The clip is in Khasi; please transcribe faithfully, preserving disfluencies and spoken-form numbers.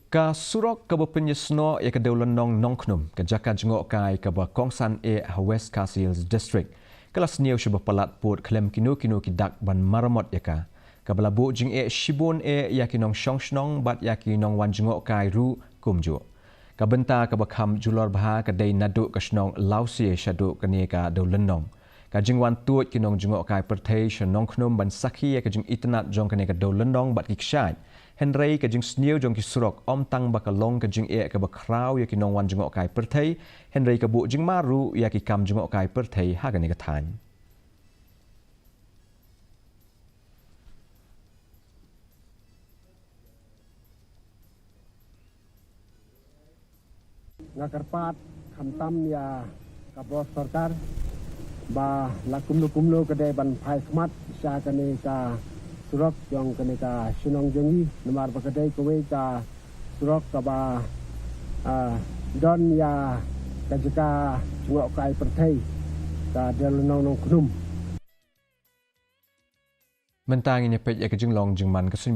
Ka surok kaba pynïasnoh ïa ka Dewlynnong Nongkhnum, ka jaka jngohkai kaba kongsan eh ha West Khasi Hills District, ka la sniew shibun palat pud khlem kino kino ki dak ban maramot ïa ka, kaba la buh jingeh shibun eh ïa ki nongshong shnong bad ïa ki nongwan jngohkai ruh kumjuh. Ka bynta kaba kham julor bha ka dei naduh ka shnong Lawsie shaduh kane ka Dewlynnong. Ka jingwan tuid ki nongjngohkai pyrthei sha Nongkhnum ban sakhi ïa ka jingitynnad jong kane ka Dewlynnong bad ki kshaid. Hynrei ka jingsniew jong ki surok ym tang ba ka long ka jingeh kaba khraw ïa ki nongwan jngohkai pyrthei, hynrei ka buh jingma ruh ïa ki kam jngohkai pyrthei ha kane ka thaiñ. Nga kyrpad khamtam ïa ka bor sorkar ba la kumno kumno ka dei ban phai khmat sha kane ka surok jong kane ka shnong jong ngi, namar ba ka dei kawei ka surok kaba, ah, don ïa ka jaka jngohkai pyrthei ka Dewlynnong Nongkhnum. Mynta ngin ïa peit ïa ka jinglong jingman ka suiñ